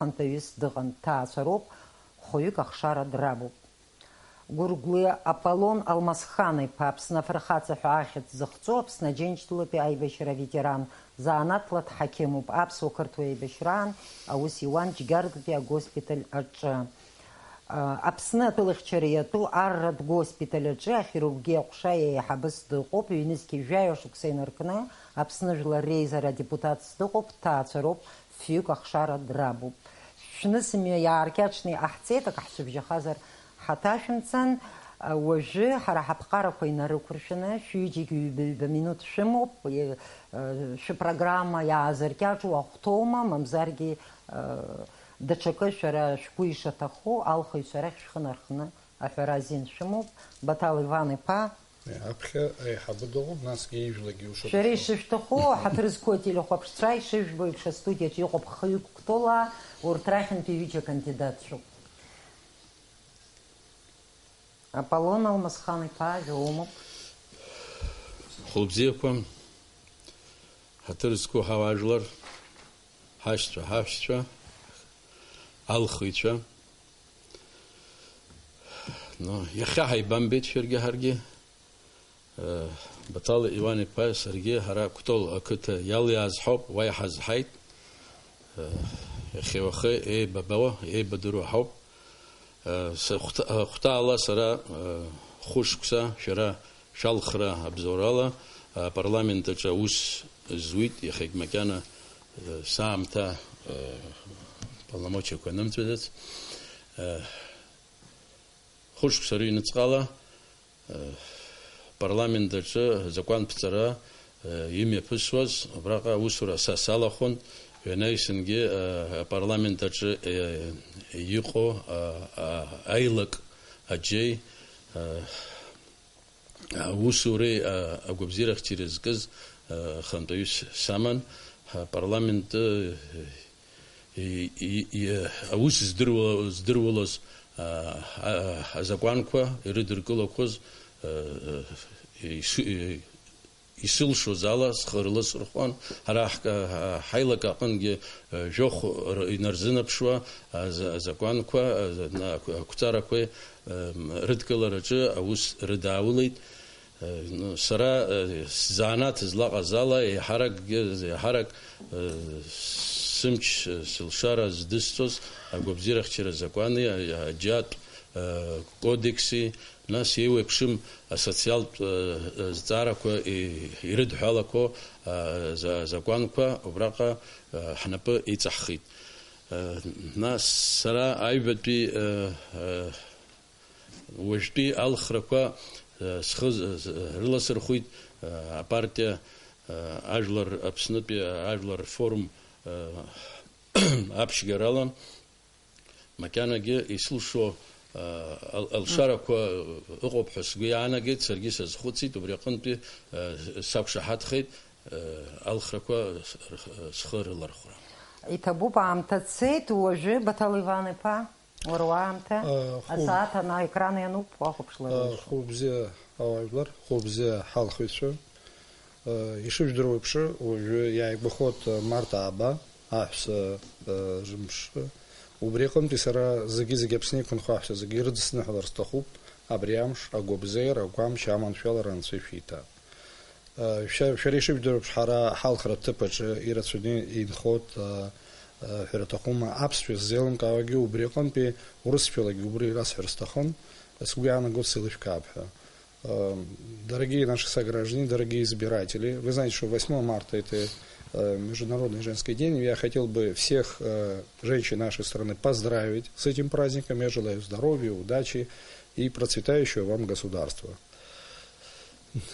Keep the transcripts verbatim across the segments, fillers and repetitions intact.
хантәаҩыс дыҟан, дҭаацәароуп, хәҩык ахшара драбуп. Гәыргәлиа Аполлон Алмасхан-иԥа, Аԥсны афырхаҵа ҳәа ахьӡ зыхҵоу Аԥсны Аџьынџьтәылатәи аибашьра аветеран, заанаҵла дҳақьымуп, аԥсуа-қырҭуа еибашьраан аус иуан Џьгьардатәи агоспиталь аҿы. Аԥсны атәылахьчара иатәу арратә госпиталь аҿы ахирургиа аҟәша еиҳабыс дыҟоуп, ҩнызқьи жәаҩа шықәса инаркны Аԥсны Жәлар Реизара адепутатс дыҟоуп, дҭаацәароуп, фҩык ахшара драбуп. Шәнысымҩа иааркьаҿны иҟаҳҵеит, акы ҳцәыбжьахазар ҳаҭашәымцан. Уажәы ҳара ҳаԥҟарақәа инарықәыршәаны, шәҩыџьагьы ҩба-ҩба минуҭ шәымоуп, шәыпрограмма иаазыркьаҿу ахәҭоума, мамзаргьы, даҽакы шәара шәгәы ишаҭаху алхыҩцәа рахь шәхы нархны аҳәара азин шәымоуп. Баҭал Иван-иԥа. Аԥхьа аиҳабы дыҟоуп, насгьы ижәлагьы ушаҭаху. Шәара ишышәҭаху, ҳаҭыр зқәу ателехәаԥшцәа ишыжәбо еиԥш, астудиаҿы иҟоуп хҩык Кәтола, урҭ рахьынтәи ҩыџьа акандидатцәоуп. Аполлон Алмасхан-иԥа, ажәа умоуп. Хәылбзиақәа, ҳаҭыр зқәу ҳауаажәлар, ҳашьцәа, ҳаҳәшьцәа, алхыҩцәа. Ну, иахьа ҳаибамбеит шәаргьы ҳаргьы. Э, Баҭал Иван-иԥа саргьы ҳара Кәтол ақыҭа иалиааз ҳауп, уа иҳазҳаит. Э, иахьеи уахеи еибабауа, еибадыруа ҳауп. Э, са-, хәҭа-, э, хәҭаала сара, э, хәышықәса шәара шәалхра абзоурала, э, апарламент аҿы аус зуит, иахьагь макьана, э, саамҭа, э, полномочиақәа анымҵәаӡац. Э, Хәышықәса рыҩныҵҟала, э, апарламент аҿы азакәанԥҵара, э, имҩаԥысуаз, абраҟа аусура са салахәын, ианаҩсангьы, э, апарламент аҿы, э, иҟоу, э, а-, аилак аџьеи, э, аусуреи, э, агәабзиарахьчареи зкыз, э, хантәаҩыс саман, апарламент, э, и-, и-, и-, аус здыруа-, здыруалоз, а, а, азакәанқәа ирыдыркылақәоз, а, а, ису-, и-, исылшоз ала схы рыласырхәон. Ҳара ҳка-, ҳа-, ҳаилак аҟынгьы, а, жәохә р-, инарзынаԥшуа, а, за-, азакәанқәа, а, за-, на-, ақәҵарақәеи, а, м, рыдкылараҿы аус рыдаулеит. Э, ну, сара, э, сзанааҭ злаҟаз ала, еиҳаракгьы, еиҳарак, э, сымч, э, сылшара здысҵоз агәабзиарахьчара закәани, а-, аџьатә, э, кодекси, нас еиуеиԥшым асоциалтә, э, э, зҵаарақәа и-, ирыдҳәалақәо, а, за-, закәанқәа убраҟа, э, ҳнапы иҵаҳхит. Э, нас сара аҩбатәи, э, э, Уажәтәи алхрақәа, э, схы з-, з-, рыласырхәит, э, апартиа, э, ажәлар, Аԥснытәи ажәлар рфорум, э, аԥшьгарала. Макьанагьы исылшо, э, ал-, алшарақәа ыҟоуп ҳәа сгәы иаанагеит, саргьы сазхәыцит, убри аҟынтәи, э, сақәшаҳаҭхеит, э, алхрақәа с-, рх-, схы рылархәра. Иҭабуп, аамҭа цеит, уажәы, Баҭал Иван-иԥа. Уара уаамҭа, Э, хәы-, асааҭ ана-, аекран иануп, уахәаԥшлар Э, уаҩшьоит. Хәылбзиа ауаажәлар, хәылбзиа ҳалхыҩцәа. Э, ишыжәдыруа еиԥш, уажәы иааигәахоит, э, март ааба, аҳәса, э, жымш. Убри аҟынтәи сара зегьы-зегьы Аԥсны иқәынхо аҳәса зегьы ирыдысныҳәалар сҭахуп абри амш, агәабзиара, агәамч, аманшәалара Анцәа ишәиҭа. Шәа-, шәара ишыжәдыруа еиԥш, ҳара ҳалхра аҭыԥ аҿы ирацәаны инхоит, ҳәара аҭахума, аԥсшәа ззеилымкаауагьы убри аҟынтәи, урысшәалагьы убри расҳәар сҭахын, сгәы иаанагоит сеилышәкаап ҳәа. Дорогие наши сограждане, дорогие избиратели, вы знаете, что восьмое марта — это, э, Международный женский день. Я хотел бы всех, э, женщин нашей страны поздравить с этим праздником. Я желаю здоровья, удачи и процветающего вам государства.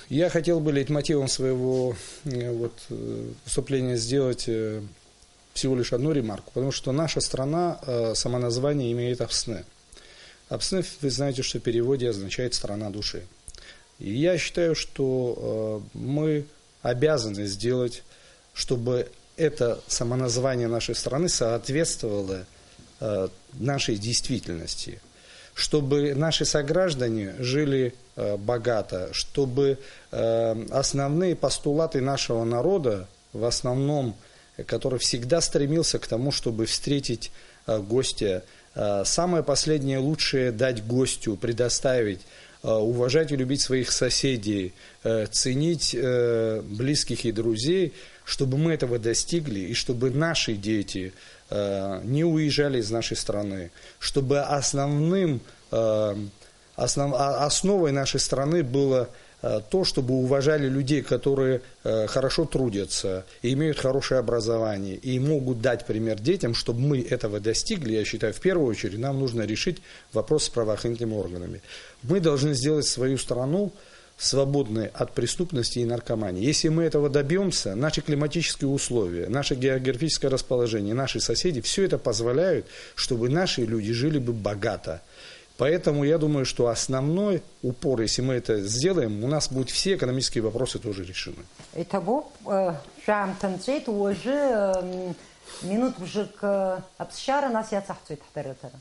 Я хотел бы лейтмотивом своего, э, вот, э, выступления сделать, э, всего лишь одну ремарку, потому что наша страна, э, самоназвание имеет Апсны. Апсны, вы знаете, что в переводе означает «страна души». И я считаю, что, э, мы обязаны сделать, чтобы это самоназвание нашей страны соответствовало, э, нашей действительности, чтобы наши сограждане жили, э, богато, чтобы, э, основные постулаты нашего народа, в основном, который всегда стремился к тому, чтобы встретить, э, гостя. Э, самое последнее лучшее дать гостю, предоставить, э, уважать и любить своих соседей, э, ценить, э, близких и друзей, чтобы мы этого достигли, и чтобы наши дети, э, не уезжали из нашей страны, чтобы основным, э, основ-, а-, основой нашей страны было, э, то, чтобы уважали людей, которые, э, хорошо трудятся, и имеют хорошее образование, и могут дать пример детям, чтобы мы этого достигли, я считаю, в первую очередь нам нужно решить вопрос с правоохранительными органами. Мы должны сделать свою страну свободной от преступности и наркомании. Если мы этого добьемся, наши климатические условия, наше географическое расположение, наши соседи, все это позволяют, чтобы наши люди жили бы богато. Поэтому я думаю, что основной упор, если мы это сделаем, у нас будут все экономические вопросы тоже решены. Иҭабуп, э, шәаамҭа нҵәеит, уажәы, э, минуҭ бжак, э, аԥсшьара, нас иацаҳҵоит ҳдырраҭара.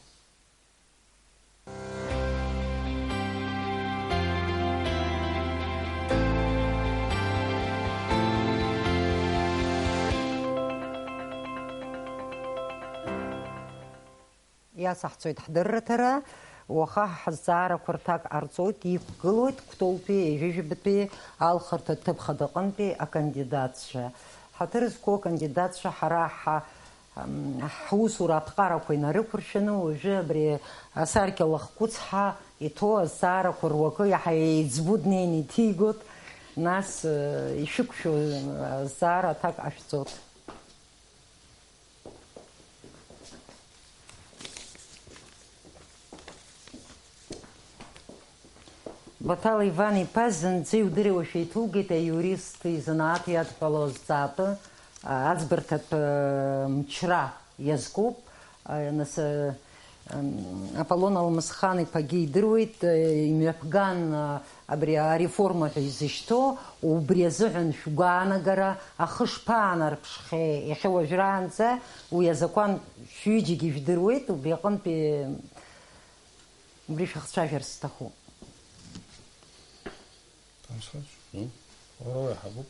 Иацаҳҵоит ҳдырраҭара. Уаха ҳазҵаарақәа рҭак ҟарҵоит, иқәгылоит Кәтолтәи ҩажәижәабатәи алхырҭа ҭыԥ хадаҟынтәи акандидатцәа. Ҳаҭыр зқәу акандидатцәа ҳара ҳа-, ам, ҳусура аԥҟарақәа инарықәыршәаны, уажәы абри асаркьал ахқәыцҳа иҭоу азҵаарақәа руакы иаҳа еиҵбу днеины иҭигоит. Нас, э, ишәықәшәо, э, азҵаара аҭак ҟашәҵоит. Баҭал Иван-иԥа зынӡа иудыруашәа иҭугеит аиурист изанааҭ иадҳәалоу азҵаатәы, а, аӡбарҭатә, а, мчра иазкуп. А, нас, а, м, Аполлон Алмасхан-иԥагьы идыруеит, а, имҩаԥган, а, абри ареформа ҳәа изышьҭоу, убри азыҳәан шәгәаанагара ахы шԥаанарԥшхьеи, иахьа уажәраанӡа уи азакәан шәҩыџьагьы ижәдыруеит, убри аҟынтәи убри шәахцәажәарц сҭахуп. М? Уара уаҳабуп.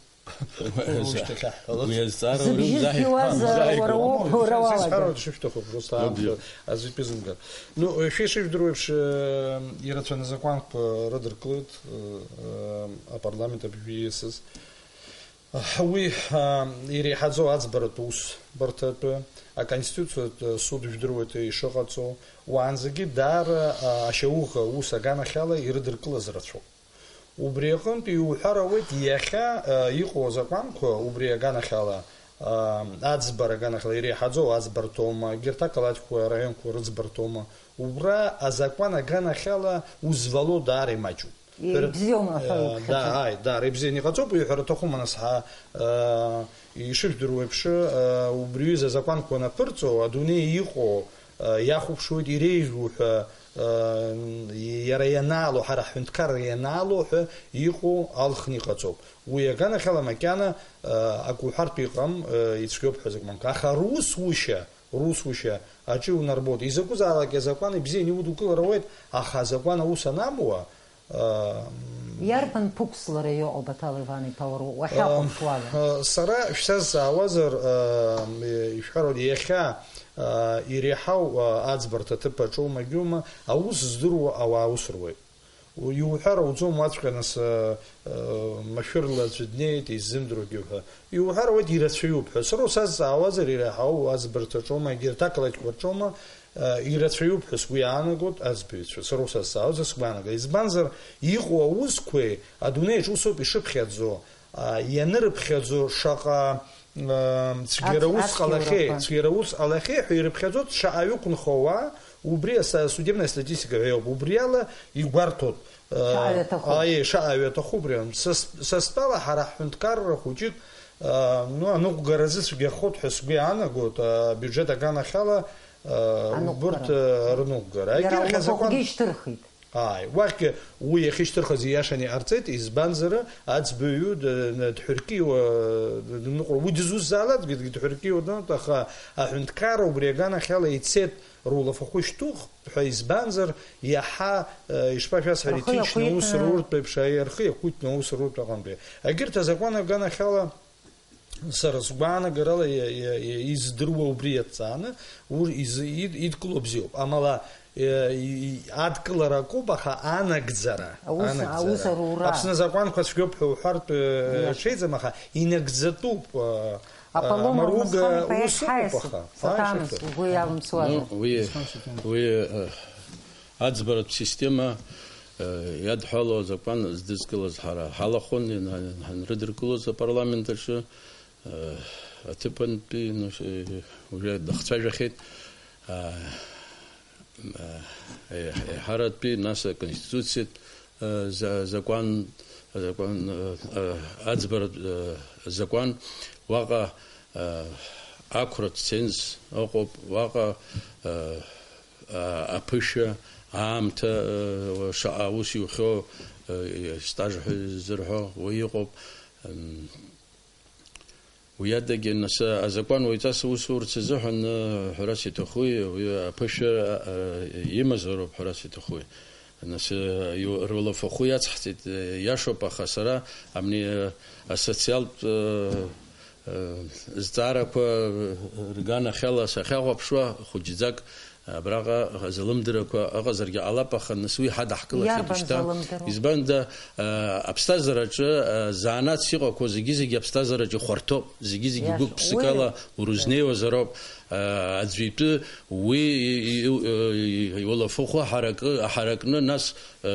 Уи азҵаара Зыбжьы урымзааит. Зыхьуаз, уара уоуп, уара уалагар. Сҳәароуп, шәышәҭахуп, просто Абзиа. Аамҭа аӡәы итәы зымгар. Ну, шәа ишыжәдыруа еиԥш, э, ирацәаны азакәанқәа рыдыркылоит, э, э, апарламент абжьы ииасыз. Уи, а, иреиҳаӡоу аӡбаратә усбарҭатәы, аконституциатә суд жәдыруеит ишыҟаҵоу, уаанӡагьы даара, а, ашьауӷа ус аганахьала ирыдыркылаз рацәоуп. Убри аҟынтә иуҳәар ауеит, иахьа, а, иҟоу азакәанқәа, убри аганахьала, а, аӡбара аганахьала иреиҳаӡоу аӡбарҭоума, егьырҭ ақалақьқәа, араионқәа рыӡбарҭоума, убра азакәан аганахьала узвало даара имаҷуп. Ибзиоума ҳәа, э, уԥхьаӡа. Да, ааи, да, ибзианы иҟаҵоуп, уи ҳәара аҭахума, нас, ҳа, э, ишыжәдыруа еиԥш, э, убри аҩыза азакәанқәа анаԥырҵо, адунеи иҟоу, э, иахәаԥшуеит, иреиӷьу ҳәа, э, иара ианаало, ҳара ҳҳәынҭқарра ианаало ҳәа иҟоу алхны иҟаҵоуп. Уи аганахьала макьана, э, ак уҳәартә иҟам, э, ицәгьоуп ҳәа азакәанқәа. Аха русушьа, русушьа аҿы иунарбоит. Изакәызаалак азакәан ибзианы иудукылар ауеит, аха азакәан аус анамуа, Иарбан ԥықәслара иҟоу Баҭал Иван-иԥа уара уахьахәаԥшуала? Сара шәсазҵаауазар, ишәҳәароуп, иахьа иреиҳау аӡбарҭа аҭыԥ аҿоума, егьоума, аус здыруа ауаа аус руеит. Иуҳәар ауӡом уаҵәҟьа нас, машәырла аӡәы днеит, иззымдыруагьы ҳәа. Иуҳәар ауеит, ирацәаҩуп ҳәа. Сара усазҵаауазар, иреиҳау аӡбарҭаҿоума, егьырҭ ақалақьқәа рҿоума, Ирацәаҩуп ҳәа сгәы иаанагоит аӡбаҩцәа, сара усазҵаауазар сгәы иаанагоит. Избанзар, иҟоу аусқәеи адунеиаҿ усоуп ишыԥхьаӡо, ианырыԥхьаӡо шаҟа цәгьара ус ҟалахьеи, цәгьара ус ҟалахьеи ҳәа ирыԥхьаӡоит, шаҟа ҩықәынхо ауаа, убри асудебная статистика ҳәа иоуп, убриала игәарҭоит. Шаҟаҩ аҭахуп. Аиеи, шаҟаҩ аҭахуп, убри. Са стәала, ҳара ҳҳәынҭқарра хәыҷык, ну, аныҟәгаразы цәгьахоит ҳәа сгәы иаанагоит, абиуџьет аганахьала, Аныҟәгара. Урҭ, э, рныҟәгара. Иара егьырахь азакәан лабахәгьы ишьҭырхит. Ааи, уахьгьы уи иахьышьҭырхыз ииашаны иҟарҵеит, избанзар, аӡбаҩы д-, н-, дҳәыркьиуа, д-, дныҟәара. Уи дызусҭзаалакгьы д-, дҳәыркьиуа днанагт, аха аҳәынҭқарра убри аганахьала ицеит, рулафахәы шьҭухт ҳәа, избанзар, иаҳа, э, ишԥашәасҳәари, рхы иақәиҭны аус руртә еиԥш, аи, рхы иақәиҭны аус руртә аҟынтәи. Егьырҭ азакәан аганахьала, сара сгәаанагарала иа-, иа-, иа-, издыруа убри иаҵааны, ур-, изы-, ид-, идкыло бзиоуп. Амала, иа-, и-, и-, адкылара акоуп, аха анагӡара, Аус, анагӡара. Аус арура. Аԥсны азакәанқәа цәгьоуп ҳәа уҳәартә, э, Иашоуп. Ҽеиӡам, аха инагӡатәуп, э, Аполлон Амаруга Алмысхан-иԥа ус иаҳа ыҟоуп, иасуп, аха. Саҭанас, Аишьцәа. Угәы иалымсуазар. Ну, уи, Исхан Саҭанас. Уи, э, аӡбаратә система, э, иадҳәало азакәан здызкылаз ҳара ҳалахәын, ина-, ҳанрыдыркылоз апарламент аҿы, э, аҭыԥантәи, ну, э, уже дахцәажәахьеит. Э, э, еиҳаратәи, нас, аконституциатә, э, за-, закәан, азакәан, э, э, аӡбаратә, э, закәан, уаҟа, э, ақәратә ценз ыҟоуп, уаҟа, э, а-, аԥышәа, аамҭа, э, шаҟа аус иухьоу, э, стаж ҳәа изырҳәо уи ыҟоуп. М, Уи адагьы, нас, азакәан уаҩҵас аус урц азыҳәан, э, ҳәарас иҭахуи, уи аԥышәа, э, имазароуп ҳәарас иҭахуи. Нас, э, иу-, рулафахәы иацҳҵеит, э, иашоуп, аха сара, амни, э, асоциалтә, э, э, зҵаарақәа, э, рганахьала сахьахәаԥшуа, хәыҷӡак Абраҟа злымдыррақәа ыҟазаргьы ҟалап, аха нас уи ҳадаҳкылахьеит Иарбан шьҭа. Злымдыруа? Избанда, а, аԥсҭазаараҿы, а, занааҭс иҟақәоу зегьы-зегьы аԥсҭазаараҿы хәарҭоуп, зегьы-зегьы Иаша, гәык-ԥсыкала уи урызнеиуазароуп. А, аӡәы итәы уи и-, и-, и-, иуалафахәы ҳаракы-, ҳаракны, нас, а,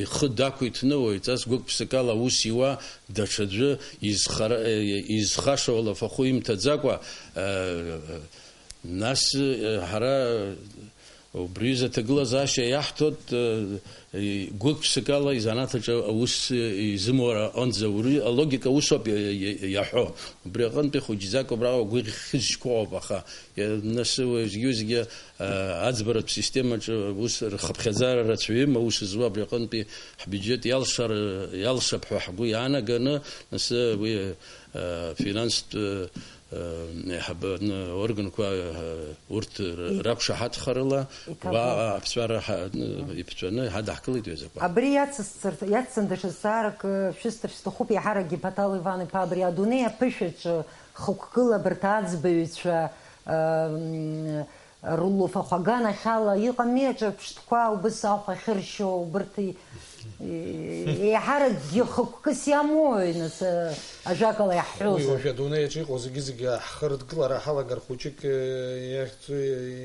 ихы дақәиҭны, уаҩҵас гәык-ԥсыкала аус иуа, даҽаӡәы изхара-, изхаша уалафахәы имҭаӡакәа, а, Нас, э, ҳара убри аҩыза аҭагылазаашьа иаҳҭоит, э, гәык-ԥсыкала изанааҭ аҿы аус, э, изымоу аҟынӡа, уи алогика усоуп иа-, иа-, иаҳәо. Убри аҟынтәи хәыҷӡак убраҟа гәыхьыжьқәа ыҟоуп, аха, э, нас уажәгьы-уажәгьы, э, аӡбаратә системаҿы ус рхыԥхьаӡара рацәаҩым, аус зуа абри аҟынтәи ҳбиуџьет иалшар, иалшап ҳәа ҳгәы иаанаганы, нас уи, э, финанстә, э, Э, еиҳабы, ны, органқәа, э, урҭ р-, Ит- рақәшаҳаҭхарыла, иҭабуп. Уаҟа аԥҵәара ҳа-, ны, иԥҵәаны иҳадаҳкылеит уи азакәан. Абри иацысҵар-, иацҵаны даҽа зҵаарак, э, шәысҭар сҭахуп, еиҳаракгьы Баҭал Иван-иԥа, абри адунеи аԥышәаҿы хықәкыла абарҭ аӡбаҩцәа, э, м, рулафахәы аганахьала иҟами, аҿырԥштәқәа убыс ахә ахьыршьо, убырҭ и-, Еиҳаракгьы хықәкыс иамоуи, нас, ажәакала Уи иаҳҳәозар? Уажәы адунеи аҿы иҟоу зегьы-зегьы ҳхырдкылара ҳалагар хәыҷык, э, иахьӡу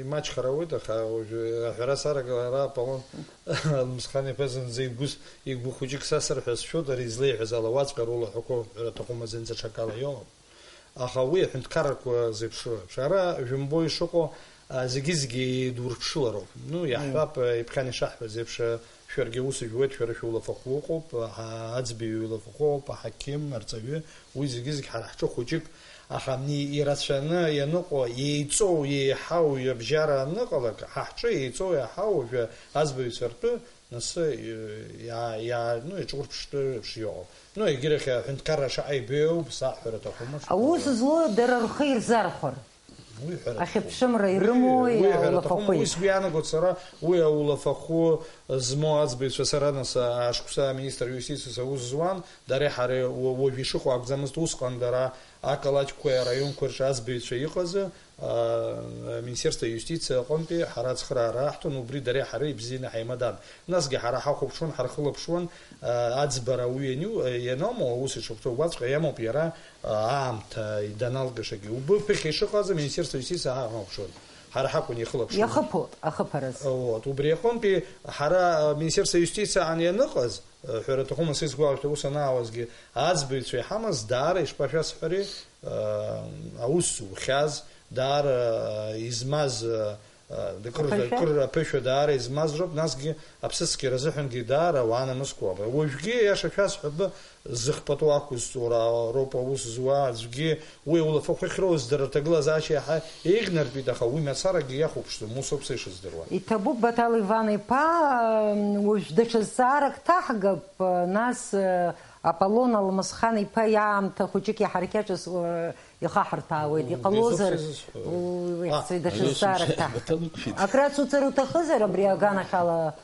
имаҷхар ауеит, аха уажәы аҳәара сарагала ара Аполлон Алмысхан-иԥа зынӡа игәы, игәы хәыҷык сасыр ҳәа сшәоит, ари излеиҳәаз ала уаҵәҟьа рулаҳәақәоу ҳәара аҭахума, зынӡа ҽакала иоуам. Аха уи аҳәынҭқаррақәа зеиԥшроу еиԥш. Ара жәымбои ишыҟоу, а, зегьы-зегьы еидурҽылароуп. Ну, иаҳҳәап, а, иԥхьан ишаҳҳәаз еиԥш, а, шәаргьы аус жәуеит, шәара шәулафахәы ыҟоуп, а, аӡбаҩ иулафахәы ыҟоуп, аҳақьым, арҵаҩы, уи зегьы-зегь ҳара ҳҿы хәыҷык. Аха абни ирацәаны ианыҟоу, еиҵоу, еиҳау ҩабжьара аныҟалак, ҳа ҳҿы еиҵоу, еиҳау уажәы аӡбаҩцәа ртәы Нас, э, иа-, иа-, ну, иаҿурԥштәы еиԥш иҟоу. Ну, егьирахь аҳәынҭқарра шаҟа ибеиоу, саҳҳәар аҭахума, шәҟәыла. Аус злоу дара рхы ирзархәар. Уи ҳәара аҭахума. Ахьыԥшымра Уи, ирымоуи уи ҳәара аҭахума. Аулафахәы? Уи сгәы иаанагоит сара, уи аулафахәы змоу аӡбаҩцәа сара, нас, ашықәса аминистр юстициас аус зуан, дареи ҳареи уа-, уажә ишыҟоу акәӡамызт, усҟан дара ақалақьқәеи араионқәеи рҿы аӡбаҩцәа иҟазы, а, Министерство юстиции аҟынтәи ҳара ацхыраара аҳҭон, убри дареи ҳареи ибзианы ҳаимадан. Насгьы ҳара ҳахәаԥшуан, ҳархылаԥшуан, а, аӡбара ауаҩы иану-, ианамоу, аус ишахәҭоу убасҟан иамоуп иара, а, аамҭа даналгашагьы. Убри ԥыхьа ишыҟаз Министерство юстиции ҳахәаԥшуан. Ҳара ҳакәын ихылаԥшуан. Иахыԥо ахыԥараз. Вот, убри аҟынтәи ҳара, а, Министерство юстициаҟны ианыҟаз, а, ҳәара аҭахума, са исгәалашәоит, ус анаауазгьы, аӡбаҩцәа иҳамаз даара, ишԥашәасҳәари, а, аус зухьаз, даара, а, измаз, а, а, кыр, Аԥышәа? Кыр аԥышәа даара измаз роуп, насгьы аԥсыцқьара азыҳәангьы даара ауаа намысқәоуп. Уажәгьы, иаша шәасҳәап, зыхԥатәу ақәызҵо ра-, роуп аус зуа, аӡәгьы уи аулафахәы ахьроуз дара рҭагылазаашьа иаҳа еиӷьнартәит, аха уи мацарагьы иахәаԥшӡом, усоуп са ишыздыруа. Иҭабуп, Баҭал Иван-иԥа, уажә даҽа зҵаарак ҭаҳгап, нас, Аполлон Алмысхан-иԥа иаамҭа хәыҷык иаҳаракьаҿыз, уа, ихаҳарҭәаауеит. Мм, Иҟалозар, изусҭ изысҳәо? У-, уи А, ҳцеи даҽа ари зҵаарак усушьҭа ҭаҳ-, баҭалықәшәеит. Акрацуцар уҭахызар абри аганахьала?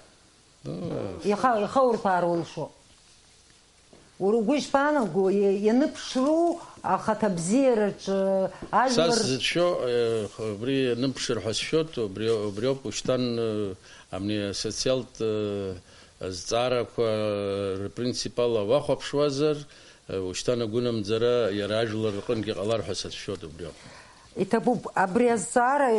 Ну, иха-, ихаурҭәаар улшо. Уара угәы ишԥаанаго, иа-, ианыԥшру ахаҭабзиараҿы ажәлар? Са сзыцәшәо, э, убри ианыԥшыр ҳәа сшәоит, убри, убриоуп ушьҭан, э, абни асоциалтә, э, азҵаарақәа рпринципала уахәаԥшуазар, э, ушьҭан агәынамӡара иара ажәлар рҟынгьы ҟалар ҳәа сацәшәоит убриоуп. Иҭабуп, абри азҵаара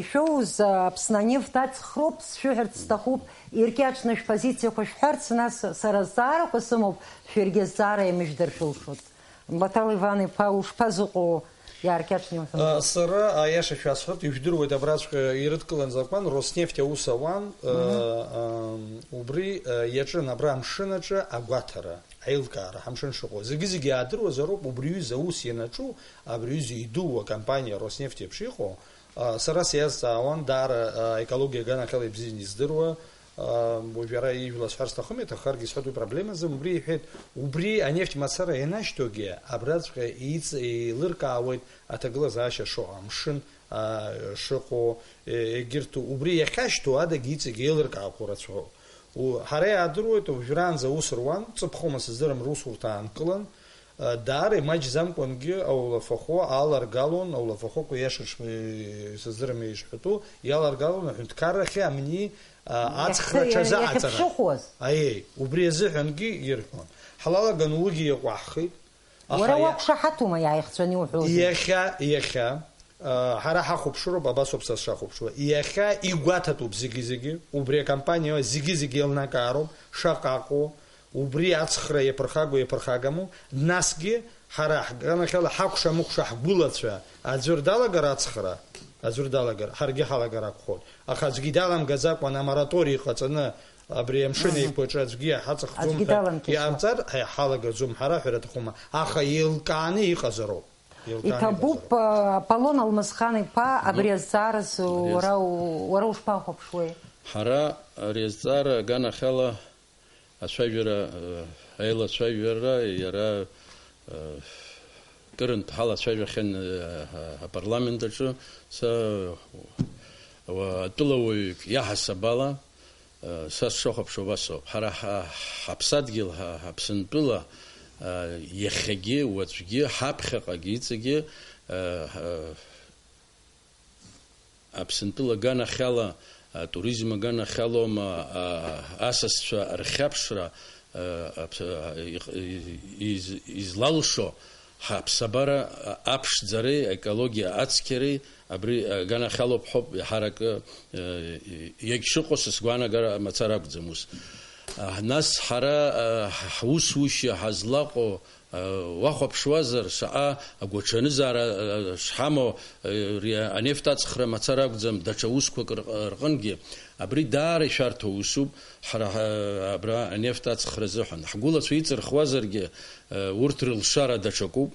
ишәоуз, Аԥсны анефт аҵхроуп, сшәыҳәарц сҭахуп, иркьаҿны шәпозициақәа шәҳәарц, нас сара азҵаарақәа сымоуп, шәаргьы азҵаара еимыжәдыр шәылшоит. Баҭал Иван-иԥа, ушԥазыҟоу, иааркьаҿны иуҳәо? Сара аиаша шәасҳәоит, ижәдыруеит, абраҵәҟьа ирыдкылан азакәан, Роснефть аус ауан, убри иаҿын абра амшын аҿы агәаҭара. Аилкаара, ҳамшын шыҟоу. Зегьы-зегьы иаадыруазароуп, убри аҩыза аус ианаҿу, абри аҩыза идуу акомпаниа Роснефть еиԥш иҟоу, а, сара сиазҵаауан, даара, а, аекологиа аганахьала ибзианы издыруа, а, уажә иара ижәла сҳәар сҭахым, иаҭаххаргьы исҳәоит, уи проблемазым, убри иҳәеит, убри анефть мацара ианашьҭоугьы, абраҵәҟьа еиҵ-, еилыркаауеит аҭагылазаашьа шыҟоу, амшын, а, шыҟоу, е-, егьырҭ, убри иахьашьҭоу адагьы иҵегь еилыркаақәоу рацәоуп. У-, ҳара иаадыруеит, уажәраанӡа аус руан, ҵыԥхома сыздырам, русурҭа аанкылан, а, даара имаҷӡамкәангьы аулафахәы ааларгалон, аулафахәык иашаҽны, сыздырам ишҳәатәу, иаларгалон аҳәынҭқаррахьы амни, а, ацхра Иахьҭа-, иа-, аҽазыҟаҵара. иахьыԥшыхәуаз. Аиеи, убри азыҳәангьы ирҳәон. Ҳлалаган уигьы иаҟәаҳхит. Аха Уара иа-, уақәшаҳаҭума иааихҵәаны иуҳәозар? Иахьа, иахьа, Ҳара ҳахәаԥшыроуп, абасоуп са сшахәаԥшуа. Иахьа игәаҭатәуп зегьы-зегьы, убри акомпаниа зегьы-зегьы еилнакаароуп, шаҟа аҟоу, убри ацхра иаԥырхагоу иаԥырхагаму, насгьы ҳара ҳганахьала ҳакәша-мыкәша ҳгәылацәа аӡәыр далагар ацхра, аӡәыр далагар, ҳаргьы ҳалагар акәхоит. Аха аӡәгьы даламгаӡакәан амораториа ҟаҵаны абри амшын Мгм. еиқәаҿы аӡәгьы иаҳаҵахӡом Аӡәгьы ҳәа даламҭаӡо. иҟамҵар, ҳа иҳалагаӡом, ҳара ҳәара аҭахума, аха еилкааны иҟазароуп. Иҭабуп, Аполлон Алмысхан-иԥа, абри азҵаараз уара, уара ушԥахәаԥшуеи? Ҳара ари азҵаара аганахьала ацәажәара, аилацәажәара, иара, кырынтә ҳалацәажәахьан, апарламент аҿы, са, атәылауаҩык иаҳасаб ала, Са сшахәаԥшуа убас ауп. Ҳара ҳа-, ҳаԥсадгьыл, ҳа-, ҳаԥсынтәыла, а, иахьагьы, уаҵәгьы, ҳаԥхьаҟагьы, иҵегьы, а, ҳа-, Аԥсынтәыла аганахьала, атуризм аганахьалоума, а, асасцәа рхьаԥшра, а, аԥ-, а, иҟ-, и-, из-, излалшо, ҳаԥсабара аԥшӡареи аекологиа ацқьареи абри аганахьалоуп ҳәоуп иаҳаракы, э, иагьшыҟоу са сгәаанагара мацара акәӡам ус. А, нас ҳара, а, ҳусушьа ҳазлаҟоу, а, уахәаԥшуазар, шаҟа агәаҽанызаара, а, шҳамоу, а, ари анефт аҵхра мацара акәӡам, даҽа усқәак рҟ-, рҟынгьы абри даара ишәарҭоу усуп, ҳара ҳа-, абра анефт аҵхра азыҳәан. Ҳгәылацәа иҵырхуазаргьы, а, урҭ рылшара даҽакуп.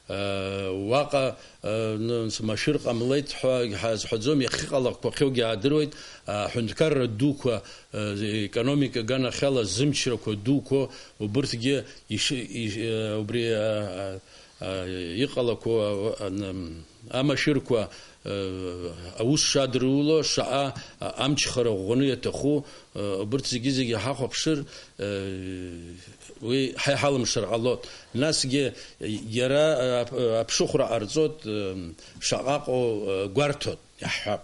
Уаҟа, ну, машәыр ҟамлеит ҳәа ҳазҳәаӡом, иахьыҟалақәахьоугьы аадыруеит, аҳәынҭқарра дуқәа, аекономика аганахьала зымчрақәа дуқәоу убырҭгьы иши-, иш-, убри, а, а, а, иҟалақәоу, а, а, н-, амашәырқәа, а, аус шадыруло, шаҟа, а, амчхара ӷәӷәаны иаҭаху, а, убырҭ зегьы-зегьы ҳахәаԥшыр, а, Уи ҳа иҳалымшар ҟалоит. Насгьы иара, а, аԥшыхәра ҟарҵоит, ы, шаҟа ыҟоу, ы, гәарҭоит, иаҳҳәап.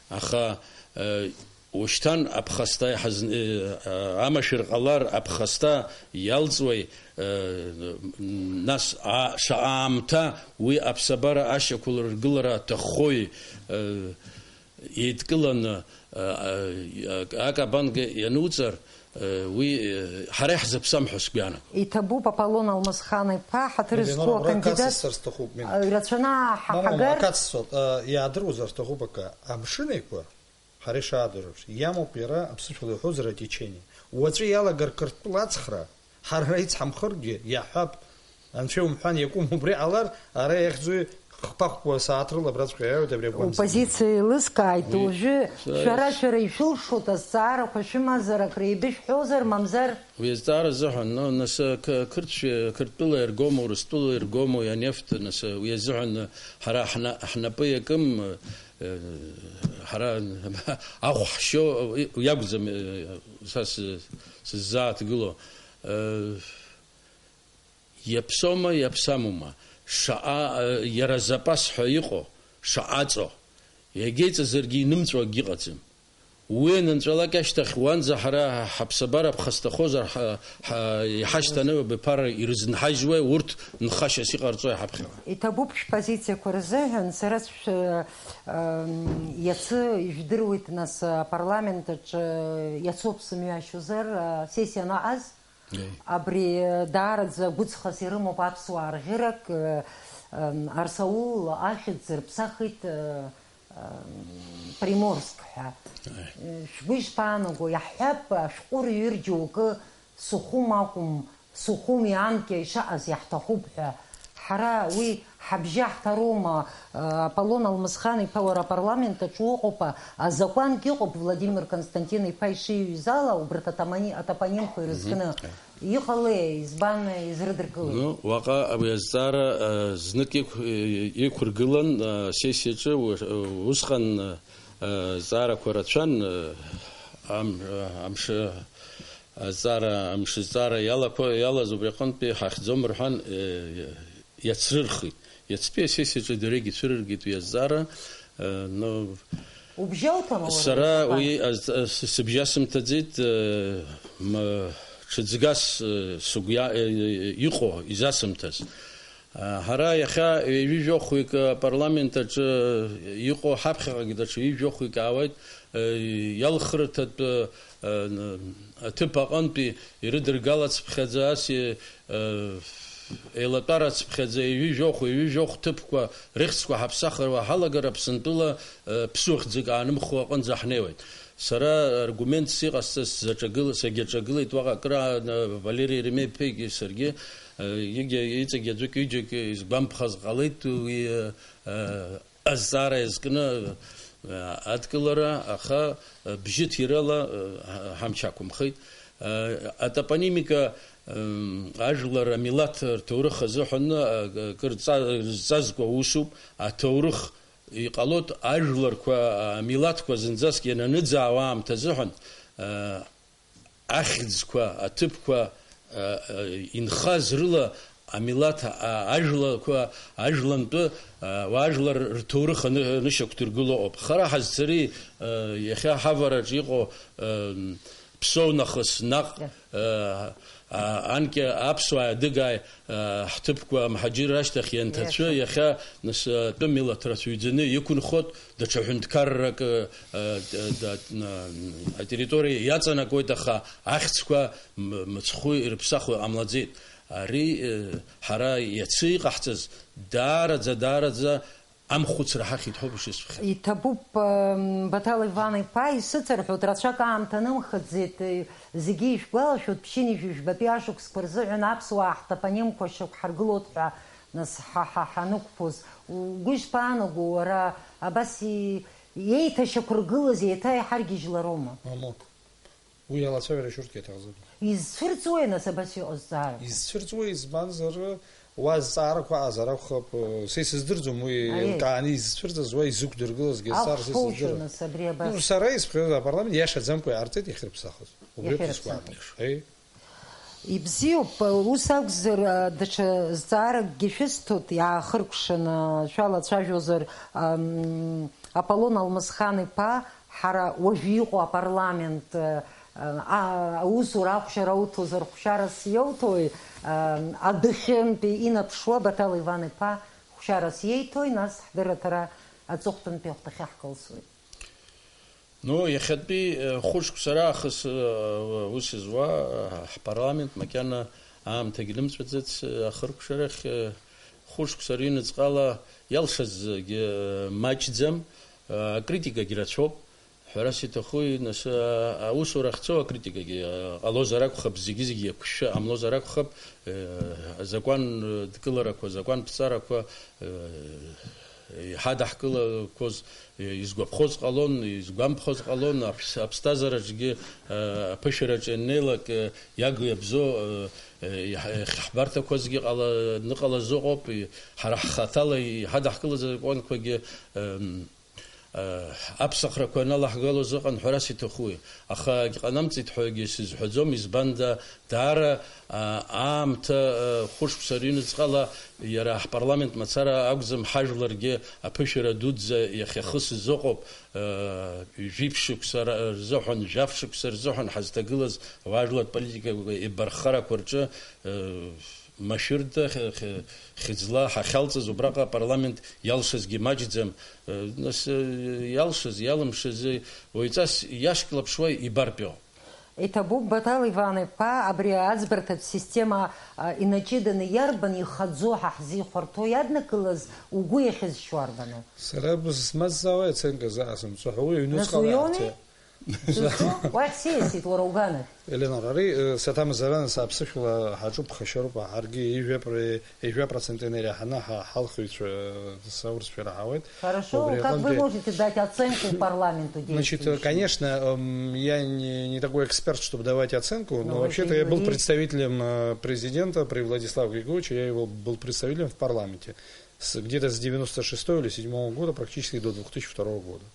Аха, ы, ушьҭан аԥхасҭа иҳаз-, ы, а, амашәыр ҟалар аԥхасҭа иалҵуеи, ы, нас, а, шаҟа аамҭа уи аԥсабара ашьақәыргылара аҭаххои, ы, Еидкыланы, а, а, акабанга иануҵар, а, уи, а, ҳара иаҳзаԥсам ҳәа сгәы иаанагоит. Иҭабуп, Аполлон Алмысхан-иԥа, ҳаҭыр зқәу Елеонора, акандидат, акацысҵар сҭахуп, мин. А, ирацәаны Мамоу, ҳаҳагар. Акацысҵоит, а, иаадыруазар сҭахуп акы, амшын еиқәа, ҳара ишаадыруаз, иамоуп иара аԥсышәала иҳәозар атечение. Уаҵәы иалагар Қырҭтәыла ацхра, Ҳара ицҳамхыргьы, иаҳҳәап, анцәа иумҳәан, иакәым убри ҟалар, ара иахьӡуи хԥа-хәба сааҭ рыла абраҵәҟьа иааиуеит абри агәамҵ. Оппозициа еилыскааит, уажәы шәара, шәара ишәылшоит азҵаарақәа шәымазар, акреибышәҳәозар, мамзар? Уи азҵаара азыҳәан, ну, нас, қ-, қырҭшәа, Қырҭтәыла иргома, Урыстәыла иргома, анефт, нас, уи азыҳәан ҳара ҳна-, ҳнапы иакым, э, ҳара ахә ҳшьо иакәӡам, э, са сы-, сыззааҭгыло. Э, Иаԥсоума, иаԥсамума, шаҟа, э, иара запас ҳәа иҟоу, шаҟа аҵоу, иагьеиҵазаргьы инымҵәо акгьы ыҟаӡам. Уи анынҵәалак ашьҭахь, уанӡа ҳара ҳаԥсабара ԥхасҭахозар, ҳа, ҳа, иҳашьҭанеиуа абиԥара ирызынҳажьуеи, урҭ нхашьас иҟарҵои ҳаԥхьаҟа? Иҭабуп шәпозициақәа рзыҳәан, сара сшәы-, ам, иацы ижәдыруеит, нас, апарламент аҿы иацоуп сымҩашьозар, а, сессиа анаҟаз, Еи. Абри даараӡа гәыҵхас ирымоуп аԥсуаа рӷьырак, э, э, Арсаул ахьӡ рыԥсахит, э, э, Приморск ҳәа. Аи. Э, шәгәы ишԥаанаго, иаҳҳәап, ашәҟәы рҩыр џьоукы Сухум акәым, Сухуми Анкьа ишаҟаз иаҳҭахуп ҳәа. Ҳара уи ҳабжьы ҳҭароума, э, Аполлон Алмысхан-иԥа, уара апарламент аҿы уҟоуп, а, азакәангьы ыҟоуп, Владимир Константин-иԥа ишиҩыз ала, убарҭ атомани-, атопонимқәа ирызкны. Мгм. Иҟалеи, избан изрыдыркылеи? Ну, уаҟа уи азҵаара, э, знык иқә-, э, иқәыргылан, э, асессиаҿы, у-, усҟан, э, зҵаарақәа рацәан, э, ам-, э, амш-, азҵаара, амшзҵаара иалақәа, иалаз убри аҟынтәи ҳахьӡом рҳәан, э, иацрырхит. Иацтәи асессиаҿы дырҩегь ицәырыргеит уи азҵаара, э, но Убжьауҭама уара, сара Ефа? Уи аз-, с-, сыбжьасымҭаӡеит, э, м-, ҽыӡгас, э, сыгәы иа-, э, э, иҟоу, изасымҭаз. Э, ҳара иахьа ҩажәи жәохәҩык апарламент аҿы иҟоу, ҳаԥхьаҟагь даҽа ҩажәи жәохәҩык аауеит, э, иалхырҭатә, э, н-, аҭыԥ аҟынтәи ирыдыргалацыԥхьаӡа ас, э, Еилатәарацыԥхьаӡа ҩажәи жәохә, ҩажәи жәохә ҭыԥқәа рыхьӡқәа ҳаԥсахыр ҳалагар, Аԥсынтәыла, э, ԥсуа хьӡык аанымхо аҟынӡа ҳнеиуеит. Сара аргументс иҟасҵаз сзаҿагыл-, сагьаҿагылеит уаҟа акыраан, э, Валери Еремеи-иԥеигьы саргьы, э, егьа иҵегь аӡәык-ҩыџьак изгәамԥхаз ҟалеит уи, э, э, азҵаара иазкны, э, адкылара, аха, э, бжьыҭирала, э, ҳа-, ҳамч ақәымхеит. Э, атопонимика, м, ажәлар амилаҭ рҭоурых азыҳәан, э, акыр ҵа-, зҵазкуа усуп. Аҭоурых иҟалоит ажәларқәа, амилаҭқәа зынӡаск иананыӡаауа аамҭа азыҳәан, э, ахьӡқәа, аҭыԥқәа, э, э, инхаз рыла амилаҭ, а, ажәлақәа, ажәлантәы, а, уаажәлар рҭоурых аны-, анышьақәдыргыло ыҟоуп. Хара ҳазцари, э, иахьа ҳавараҿ иҟоу, э, ԥсоу нахыс наҟ, э, а, анкьа аԥсуааи адыгааи, э, ҳҭыԥқәа амҳаџьырра ашьҭахь ианҭацәы, иахьа, нас, атәым милаҭ рацәаҩӡаны иқәынхоит. Даҽа ҳәынҭқаррак, э, э, д-, д-, н-, атерриториа иаҵанакуеит, аха ахьӡқәа м-, мыцхәы ирыԥсахуа ҟамлаӡеит. Ари, э, ҳара иацы иҟаҳҵаз даараӡа, даараӡа амхәыцра ҳахьит ҳәоуп ишысҳәахьаз. Иҭабуп, э, Баҭал Иван-иԥа, исыцырҳәоит, рацәак аамҭа нымхаӡеит, э, зегьы ишәгәалашәоит, ԥшьынҩажәи жәбатәи ашықәсқәа рзыҳәан аԥсуаа ҳтопонимқәа шьақәҳаргылоит ҳәа. Нас ҳа, ҳа, ҳанықәԥоз, угәы ишԥаанаго, уара, абас и-, еиҭашьақәыргылаз еиҭа иҳаргьежьлароума? Мамоҭ. Уи алацәажәара шьурҭк иаҭахӡам. Изцәырҵуеи, нас, абас иҟазҵаара? Изцәырҵуеи, избанзар, уа зҵаарақәа аҟазар акәхап, са исыздырӡом уи. Аиеи. Еилкааны изцәырҵыз, уа изықәдыргылазгьы азҵаара са исыздырам. Ахәшәоушәа, нас, абри абас. Ну, сара исҳәаз апарламент иашаҵамкәа иҟарҵеит, иахьырԥсахыз. Убри иахьырԥсахыз. Аԥсуаа рҟны. Аиеи. Ибзиоуп, ус акәзар, даҽа зҵааракгьы шәысҭоит, иаахыркәшаны шәалацәажәозар, ам, Аполлон Алмысхан-иԥа, ҳара уажәы иҟоу апарламент, а, аусура ахәшьара уҭозар, хәшьарас иоуҭои, а, адәахьынтәи инаԥшуа Баҭал Иван-иԥа хәшьарас иеиҭои, нас ҳдырраҭара аҵыхәтәантәи ахәҭахьы ҳкылсуеит. Ну, иахьатәи, э, хәышықәса раахыс, э, ус изуа, э, ҳпарламент макьана аамҭагь лымҵәаӡац, э, ахыркәшарахь, э, хәышықәса рыҩныҵҟала иалшазгьы, э, маҷӡам, э, акритикагь рацәоуп. Ҳәарас иҭахуи, нас, э, аусура ахьцо акритикагьы, э, ҟалозар акәхап, зегьы-зегьы иақәшәшәа ҟамлозар акәхап, э, азакәан, э, дкыларақәа, азакәан ԥҵарақәа, э, иҳадаҳкылақәоз, изгәаԥхоз ҟалон, изгәамԥхоз ҟалон, аԥс-, аԥсҭазаараҿгьы, э, аԥышәараҿы ианнеилак, э, иагу иабзоу, э, э, иаҳ-, иахьаҳбарҭақәазгьы ҟала-, ныҟалаз ыҟоуп, и-, ҳара ҳхаҭала иҳадаҳкылаз азакәанқәагьы, э, Аԥсахрақәа аналаҳгалоз ыҟан ҳәарас иҭахуи, аха егьҟанамҵеит ҳәагьы сызҳәаӡом, избанда, даара, а, аамҭа, а, хәышықәса рыҩныҵҟала иара ҳпарламент мацара акәӡам, ҳажәларгьы аԥышәара дуӡӡа иахьахысыз ыҟоуп, а, жәиԥшь шықәса ра-, рзыҳәан, жәаф шықәса рзыҳәан ҳазҭагылаз ауаажәларратә политикақәа еибарххарақәа рҿы, а, машәырда, хьы-, хьы-, хьыӡла ҳахьалҵыз убраҟа апарламент иалшазгьы маҷӡам, э, нас, э, иалшаз, иалымшаз, э, уаҩҵас иашьклаԥшуа ибартәиоуп. Иҭабуп, Баҭал Иван-иԥа, абри аӡбарҭатә система, а, инаҷыданы иарбан ихаӡоу ҳа ҳзихәарҭоу иаднакылаз угәы иахьызшьуа арбану? Сара бызмазҵаауа аценка заҟа сымцо ҳәа уи аҩнуҵҟала иаҳҭеит. Нас уиоуми? Сызҿу? Уахь сиасит, уара уганахь. Еленор, ари, э, саҭамзаран сааԥсышәала ҳаҿуп, ԥхашьароуп, ҳаргьы ҩажәа пр-, ҩажәа процент инеиҳаны ҳа-, ҳалхыҩцәа, э, саурсшәа ираҳауеит. Хорошо, убри как вы аҟынтәи можете дать оценку парламенту действующему? Значит, э, конечно, эм, я не, не такой эксперт, чтобы давать оценку, но вообще-то я был представителем, э, президента при Владиславе Григорьевиче, я его был представителем в парламенте. С, где-то с девяносто шестого или седьмого года практически до две тысячи второго года.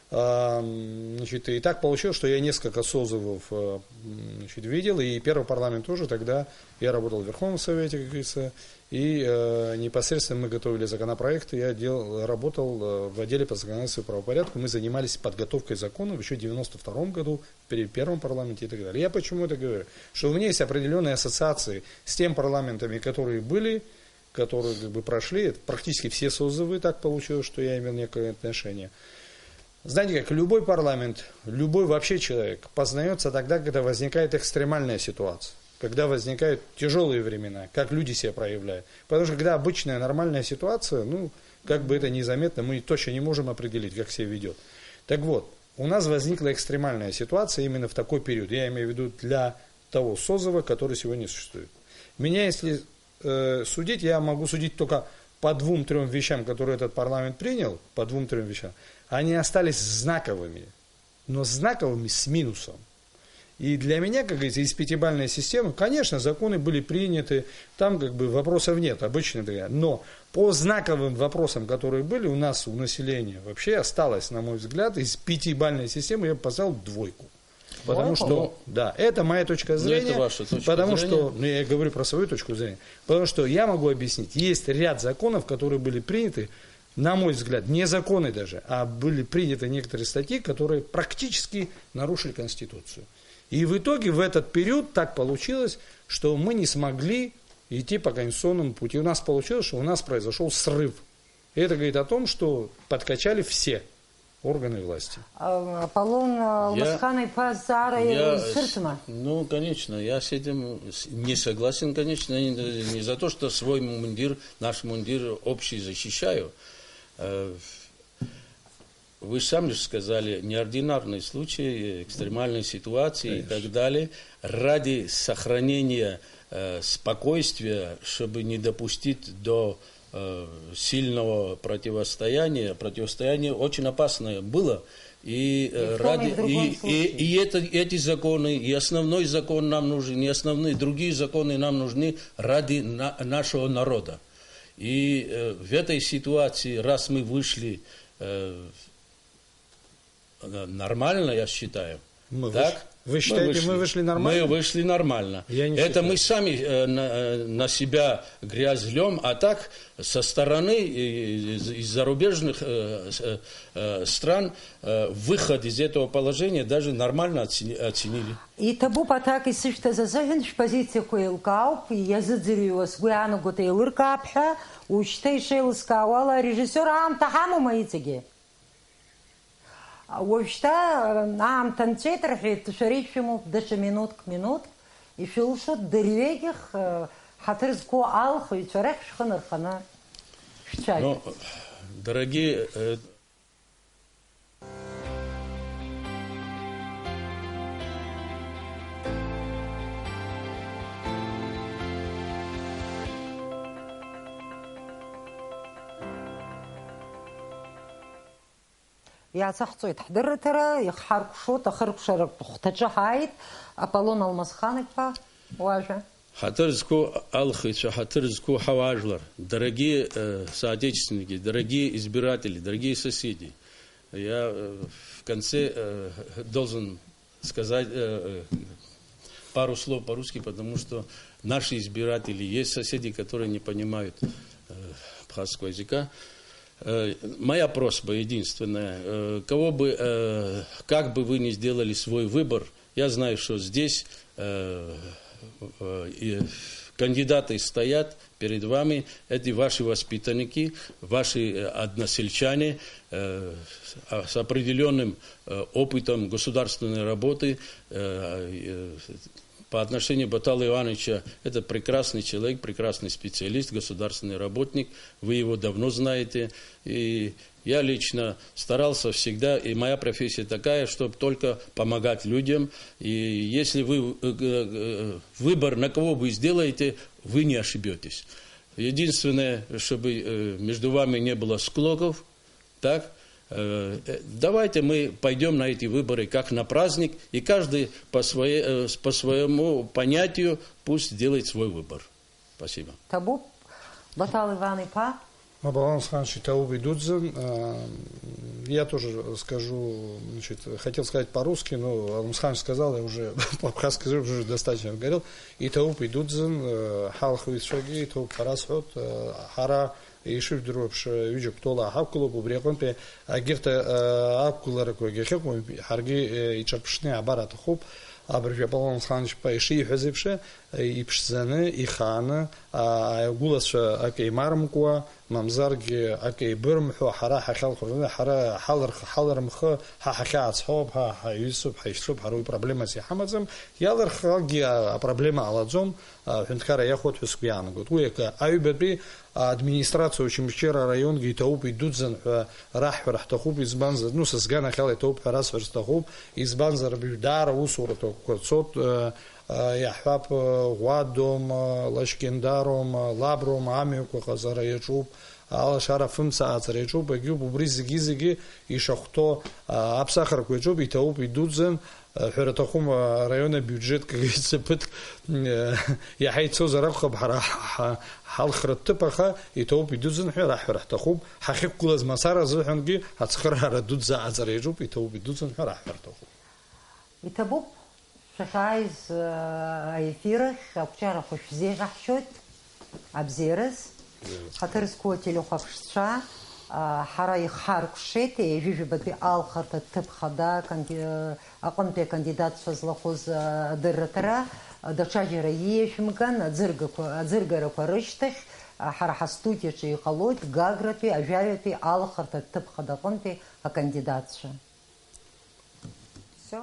А, м, значит, и так получилось, что я несколько созывов, э, м, значит, видел, и первый парламент тоже тогда, я работал в Верховном Совете, как говорится, и, э, непосредственно мы готовили законопроекты, я дел-, работал, э, в отделе по законодательству и правопорядку, мы занимались подготовкой законов ещё в девяносто втором году при первом парламенте и так далее. Я почему это говорю? Что у меня есть определённые ассоциации с тем парламентами, которые были, которые как бы прошли, это практически все созывы, так получилось, что я имел некое отношение. Знаете как, любой парламент, любой вообще человек познаётся тогда, когда возникает экстремальная ситуация, когда возникают тяжёлые времена, как люди себя проявляют. Потому что когда обычная нормальная ситуация, ну, как бы это незаметно, мы точно не можем определить, как себя ведёт. Так вот, у нас возникла экстремальная ситуация именно в такой период. Я имею в виду для того созыва, который сегодня существует. Меня, если э, судить, я могу судить только по двум-трём вещам, которые этот парламент принял, по двум-трём вещам. Они остались знаковыми, но знаковыми с минусом. И для меня, как говорится, из пятибалльной системы, конечно, законы были приняты, там как бы вопросов нет, обычно такая. Но по знаковым вопросам, которые были у нас, у населения, вообще осталось, на мой взгляд, из пятибалльной системы я бы поставил двойку. Потому что, да, это моя точка зрения. Ну, это ваша точка зрения. Потому что, ну, я говорю про свою точку зрения. Потому что я могу объяснить, есть ряд законов, которые были приняты, на мой взгляд, не законы даже, а были приняты некоторые статьи, которые практически нарушили Конституцию. И в итоге в этот период так получилось, что мы не смогли идти по конституционному пути. У нас получилось, что у нас произошёл срыв. И это говорит о том, что подкачали все органы власти. А, Аполлон, а, Я, Алмасхан-иԥа азҵаара я, узцәырҵма? Ну, конечно, я с этим с-, не согласен, конечно, не, не за то, что свой мундир, наш мундир общий защищаю. Э, вы сами же сказали, неординарные случаи, экстремальные ситуации и так далее. Конечно. Ради сохранения, э, спокойствия, чтобы не допустить до э, сильного противостояния. Противостояние очень опасное было. И, э, и в том, ради, и в другом и, и, случае. И это, эти законы, и основной закон нам нужен, и основные другие законы нам нужны ради на-, нашего народа. И, э, в этой ситуации, раз мы вышли, э, Э, нормально, я считаю. Мы выш-, так? Вы считаете, мы вышли, мы вышли нормально? Мы вышли нормально. Я не считаю. Это мы сами, э, на, э, на себя грязь льём, а так со стороны, э, из, из зарубежных, э, с-, э, э, стран, э, выход из этого положения даже нормально оцени-, оценили. Иҭабуп аҭак исышәҭаз азыҳәан, шәпозициақәа еилкаауп, иазыӡырҩуа сгәы иаанагоит еилыркаап ҳәа, ушьҭа ишеилыскаауала, арежиссиор аамҭа ҳамоума иҵегьы? Уажәшьҭа аамҭа нҵәеит рҳәеит, шәара ишәымоуп даҽа минуҭк, минуҭк, ишәылшоит дырҩегьых, э, ҳаҭыр зқәу алхыҩцәа рахь шәхы нырханы шәцәажәарц. Ну, дорогие, э, Иаацәаҳҵоит ҳдырраҭара, иахҳаркәшоит, ахыркәшаратә хәҭаҿы ҳааит, Аполлон Алмасхан-иԥа, уажәа. Ҳаҭыр зқәу алхыҩцәа, ҳаҭыр зқәу ҳауаажәлар, дорогие, э, соотечественники, дорогие избиратели, дорогие соседи, Я э, в конце э, должен сказать э, э, пару слов по-русски, потому что наши избиратели, есть соседи, которые не понимают э, абхазского языка. Э, Моя просьба единственная, э, кого бы, э, как бы вы ни сделали свой выбор, я знаю, что здесь э, э, и кандидаты стоят перед вами, это ваши воспитанники, ваши э, односельчане э, с- а, с определенным э, опытом государственной работы. Э, э, По отношению Батала Ивановича, это прекрасный человек, прекрасный специалист, государственный работник, вы его давно знаете. И я лично старался всегда, и моя профессия такая, чтобы только помогать людям. И если вы э, э, э, выбор, на кого вы сделаете, вы не ошибетесь. Единственное, чтобы э, между вами не было склоков, так, э, э, давайте мы пойдем на эти выборы как на праздник, и каждый по, своей, э, с- по своему понятию пусть сделает свой выбор. Спасибо. Ҭабуп, Батал Иван-иԥа. Мабалан Сханович, иҭабуп идуӡӡан. Э, Я тоже скажу, значит, хотел сказать по-русски, но Алмсхан сказал, я уже по-абхазски уже достаточно говорил. Иҭабуп идуӡӡан, э, ҳалхҩцәагьы иҭабуп ҳәа расҳәоит, э, ҳара ишыжәдыруа еиԥш, ҩыџьа гәҭоула ҳақәгылоуп, убри аҟынтәи егьырҭ, э, ақәгыларақәагьы ахьыҟоу, ҳаргьы, э, иҿырԥшны иаабар аҭахуп, абыржәы Аполлон Алханчба ишиҳәаз еиԥш, э, иԥшӡаны, ихааны, а, агәылацәа акы еимарымкуа, мамзаргьы акы еибырымҳәо, ҳара ҳахьалхәыр, ҳара ҳалырх-, ҳалырмхы, ҳа ҳахьаацҳауп, ҳа ҳаҩызцәоуп, ҳаишьцәоуп, ҳара уи проблемас иҳамаӡам, иалырхралакгьы а-, апроблема ҟалаӡом, аҳәынҭқарра иахәоит ҳәа сгәы иаанагоит. Уи акы, аҩбатәи администрациа Очамчыра араионгьы иҭабуп, идуӡӡан ҳәа раҳҳәара ҳҭахуп, избанзар, ну, са сганахьала иҭабуп ҳәа расҳәар сҭахуп, избанзар, абыржә даара усурақәа цоит, э, э, иаҳҳәап, э, Ӷәадоума, Лашькьындароума, Лаброума амҩақәа ҟазара иаҿуп, алашара афымца ааҵара иаҿуп, егьуп, убри зегьы-зегьы ишахәҭоу, а, аԥсахрақәа иаҿуп, иҭабуп, идуӡӡан, ҳәара аҭахума, араион абиуџьет, как говорится, ԥыҭк, э, иаҳа ицозар акәхап, ҳара ҳа-, ҳалхратә ҭыԥ, аха иҭоуп, идуӡӡан ҳәа раҳҳәара ҳҭахуп. Ҳахьықәгылаз мацара азыҳәангьы ацхыраара дуӡӡа аҵара иаҿуп, иҭоуп, идуӡӡан ҳәа раҳҳәара ҭахуп. Иҭабуп, шәахьааиз, э, аефир ахь, ақәҿиарақәа шәзеиӷьаҳшьоит. Абзиараз, ҳаҭыр зқәу ателехәаԥшцәа, а, ҳара ихҳаркәшеит, ҩажәижәабатәи алхырҭа ҭыԥ хада канди-, аҟынтәи акандидатцәа злахәыз, а, адырраҭара, а, даҽаџьара ииашәымган, аӡыргақәа, аӡыргарақәа рышьҭахь, а, ҳара ҳастудиаҿы иҟалоит Гагратәи ажәаҩатәи алхырҭа ҭыԥ хада аҟынтәи акандидатцәа. Всё?